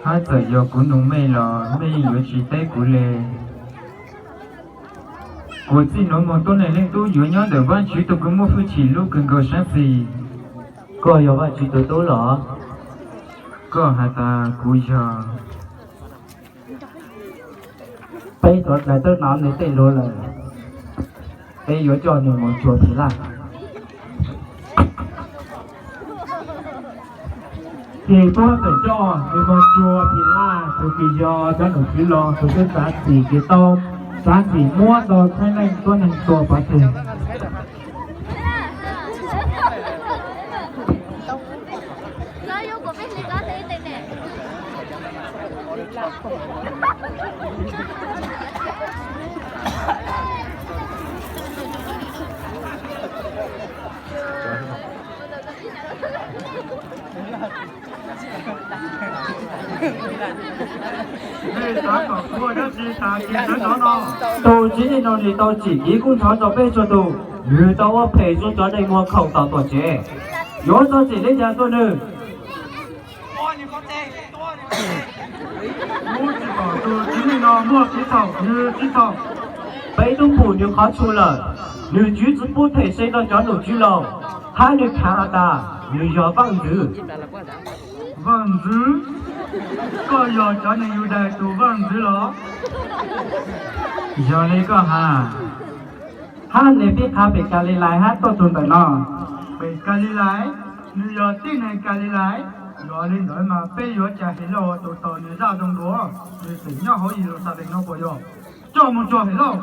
Hab txawm yog kuv nus mej los mej yeej yuav tsis teb kuv le. Kuv txij nuav moog tuab neeg leej tub yuav nyob ntawm Vaajtswv tug kws muaj hwj chim lub kws nkaus saab xis. Koj yog Vaajtswv tug tub los? Koj has tas kuv yog. Peb tuav dlais tub nov nwg tej lug lawm, peb yuav coj nwg moog tsuag Phim Laj. Ces puab txawm coj nwg moog tsuag Phim Laj, tug kws yog cov nom tswv laug tug tub txav txim kws tau txav txim muab tau txheeb leej tuab neeg tua pov tseg. Tug txiv neej no nwg tau tsim kev kub ntxhov rua peb txhua tug, nwg tau ua phem rua cov neeg muag khoom tom tuam tsev, yuav txoj txim le caag tuaj nwg? Tug txiv neej no muaj kev txhaum, nwg txhaum. Peb tub pum nwg qhov txhua lawm, nwg tsi txwv pub them se rua cov nom tswv laug, hab nwg khav has tas nwg yog vaaj ntxwv. Vaaj ntxwv? Koj yog cov neeg Yudais tug vaaj ntxwv los? Yog le koj has. Hab nwg pib qha pem Kalilais hab tuaj txug ntawm no. Pem Kalilais? Nwg yog tib neeg Kalilais? Yog le ntawd mas peb yuav ca Helauj tug tau nwg zaj zoo dua, nwg tseem nyob hauv Yeluxalees no puas yog? Coj moog tsuag Helauj.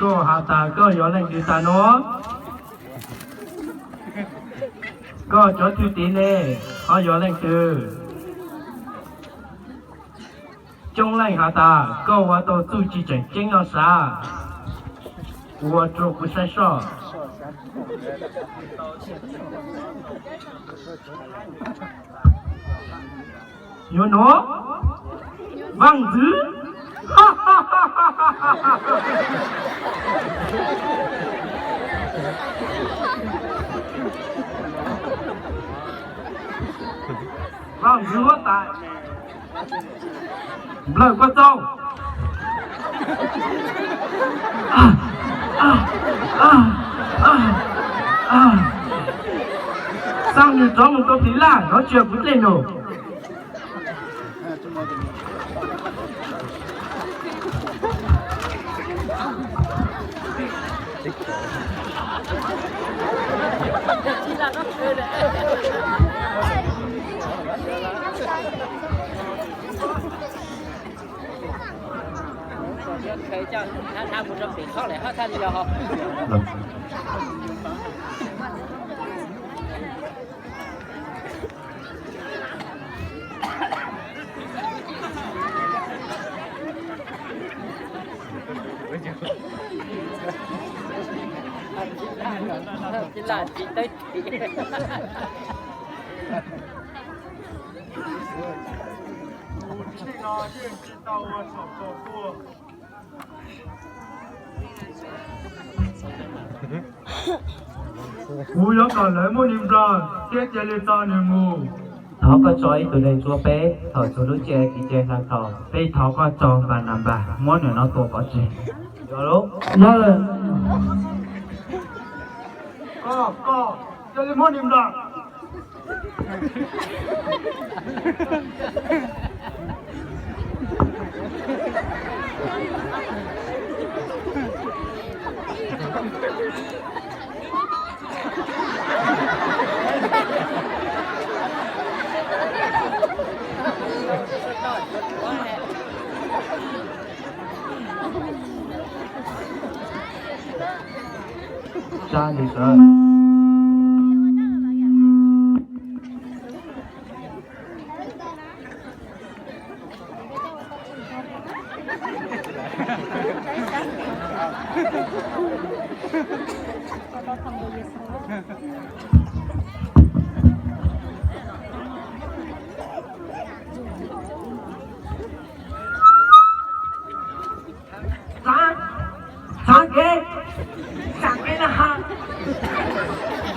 Koj has tas koj yog leej twg tas nuav? Koj cov thwj tim ne, ho yog leej twg? Coob leej has tas koj ua tau txuj ci tseem ceeb no sav, ua rua kuv saib soj. Yuav nuav, vaaj ntxwv. Vaaj ntxwv huab tais. Nplawg kua txaug. Xaa nwg rov moog rua Phim Laj, rov tsia kuv dlej nug. Kuv yuav kom lawv muab nwg nplawg thiab cia li tso nwg mus. Thov koj tso ib tug neeg rua peb thaum txug lub caij kev cai hla dhau. Peb thov koj tso Npananpas muab nwg no tua pov tseg. Yog lawm. Koj, koj cia li muab nwg nplawg. Tsa li sawv. Txaav, txaav kev, txaav kev na has,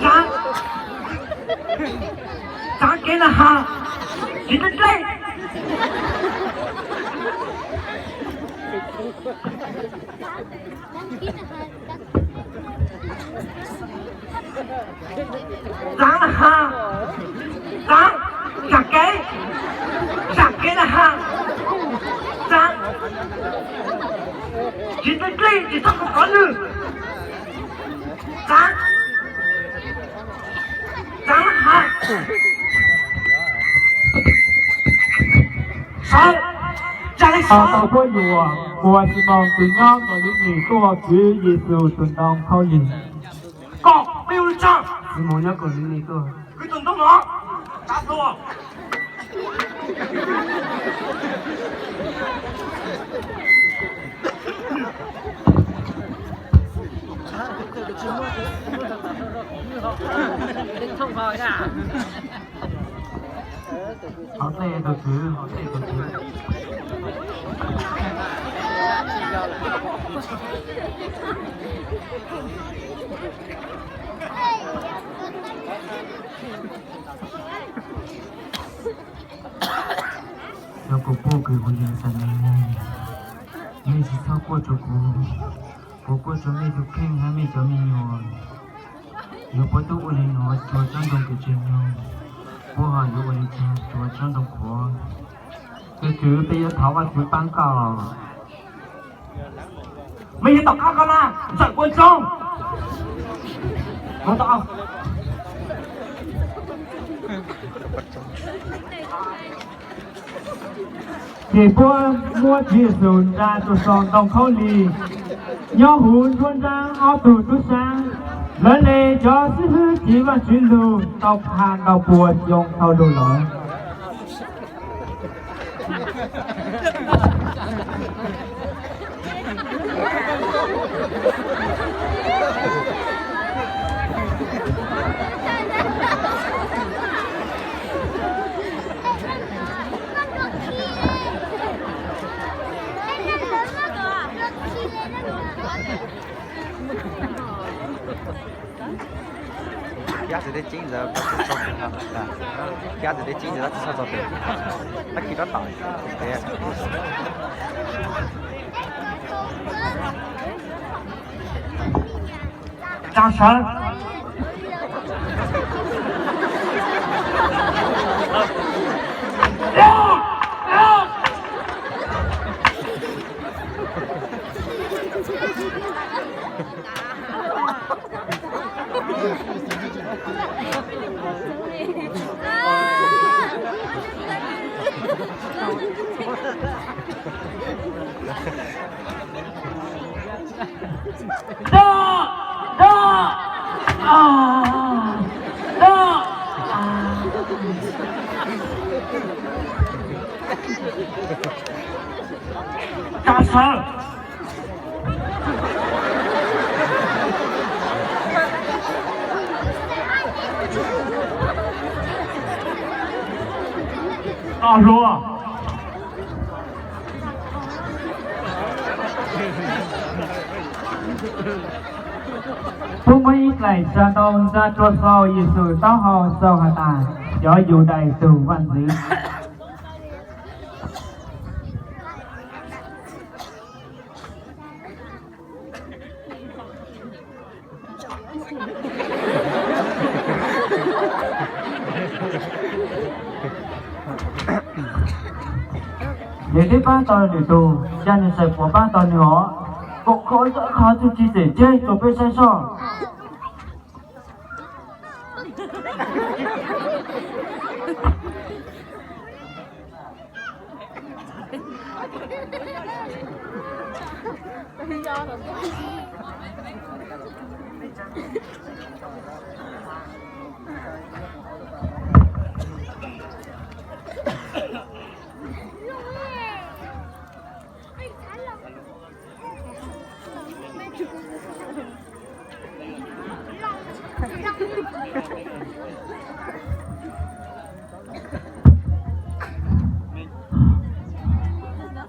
txaav, txaav kev na has, tsis dleb dleb. Txaav na has, txaav, txaav kev, txaav kev na has, txaav, tsis dleb dleb, tsis txhob kov kov nws, txaav, txaav na has. Sawv, tsa li sawv. Tau puab yuam ua Ximoos tus nyob Kaus Lim Nis tuaj kwv Yexus tus ntoo khaub lig. Kom peb ua li cas? Ximoos nyob Kaus Lim Nis tuaj kwv tus ntoo no. Tsa tuaj. Hov tej tus kwv, hov tej tus kwv. Yog kuv quaj kws kuv yawg tas neeg, mej tsis txhob quaj rua kuv, kuv quaj rua mej tug kheej hab mej cov me nyuam. Yog puab tub ua li nuav rua tsob ntoo kws tseem nyoog, puab ho yuav ua li cas rua tsob ntoo qhuav? Tus kwv, peb yuav thov Vajtswv paab koj. Mej yuav tom qab koj na, ntxawm kua ntsoog. Ces puab muab Tswv Yexus ntsa rua sau ntoo khaub lig nyob huv nruab nraab ob tug tub saab. Lawv le cov xib hwb chiv Vajtswv lug tau pha ntau pua xyoo dhau lug lawm. Kab txiv dej ceeb ntawd, kab txiv dej ceeb ntawd tsis txhob txog pem, tab kis rov tom. Tsa sawv. Doj! Doj! Doj! Tsa sawv. Tsa hluas. Puab muab ib dlaim xya ntau ntsa rua sau Yexus taub hau xaus has tas, cov Yudais tug vaj ntxwv. Yog peb pab tau nws tug, ca nws txawm puas pab tau nws os. Kaum khawb txawj qhov txuj ci txawm tseg rua peb saib soj.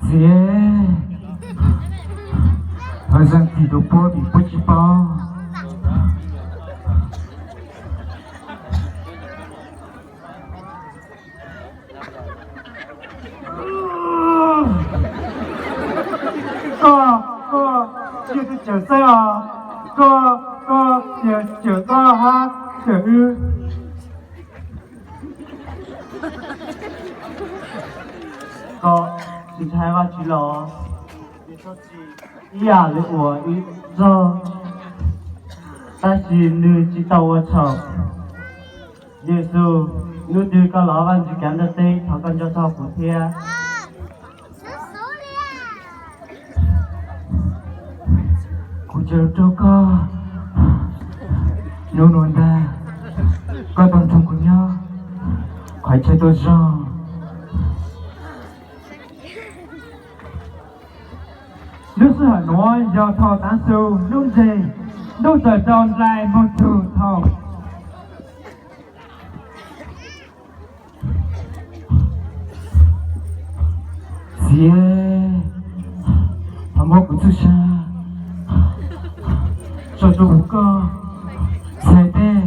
Txiv, thov zam txim rau puab vim puab tsis paub. Koj, koj, yog tus cawm xeeb os, koj, koj, yog cawm toj hab cawm wb. Koj tsis ntshai Vajtswv los? Ib yam li uas wb txog, tab sis nws tsis tau ua txhaum. Yexus, hnub twg koj los Vajtswv kav ntuj teb, thov koj nco txog kuv thiab. Kuv caw rau koj, hnub nuav ntag, koj tau nrog kuv nyob qhov chaw tuab zog. Lub sij hawm nuav yog thaum tav su lub ntseg, ntuj txawm rau nraim moog txug thaum. Txiv, thov muab kuv txuj sa tso rau huv koj txhais teg.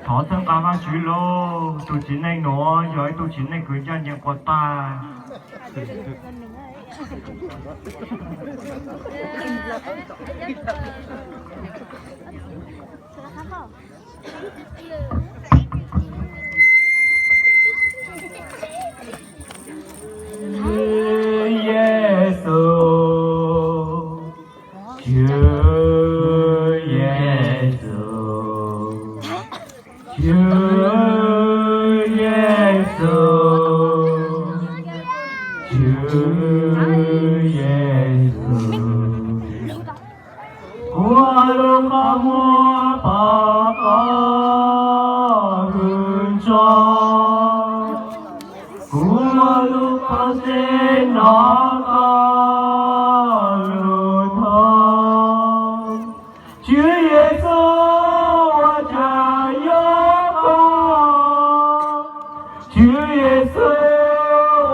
Thov txhawb nqa Vajtswv lauj, tus txiv neej nuav yog ib tug txiv neej kws ncaj ncees quas tag. Yexus, Tswv Yexus, Tswv Yexus, Tswv Yexus. Kuv lub qhov muag pom koj hwm tso, kuv lub qhov ntsej hnov koj lus thov. Tswv Yexus ua cas yog koj, Tswv Yexus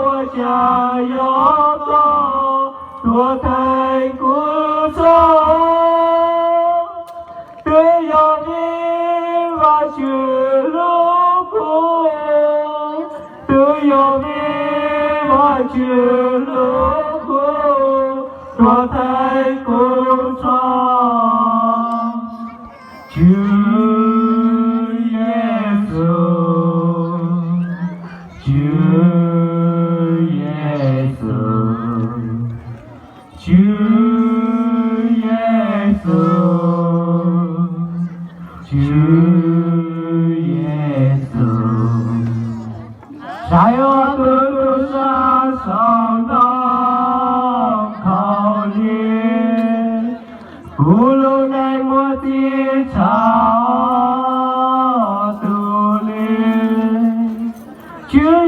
ua cas yog koj tuaj theej kuv txoj. Twb yog vim Vajtswv hlub kuv, twb yog vim Vajtswv hlub kuv tuaj theej kuv txoj. Tswv Yexus, Tswv Yexus, Tswv Yexus, Tswv Yexus. Saib ob tug tub sab saum ntoo khaum lig, kuv lub neej muaj txij tshaj ob tug li. Tswv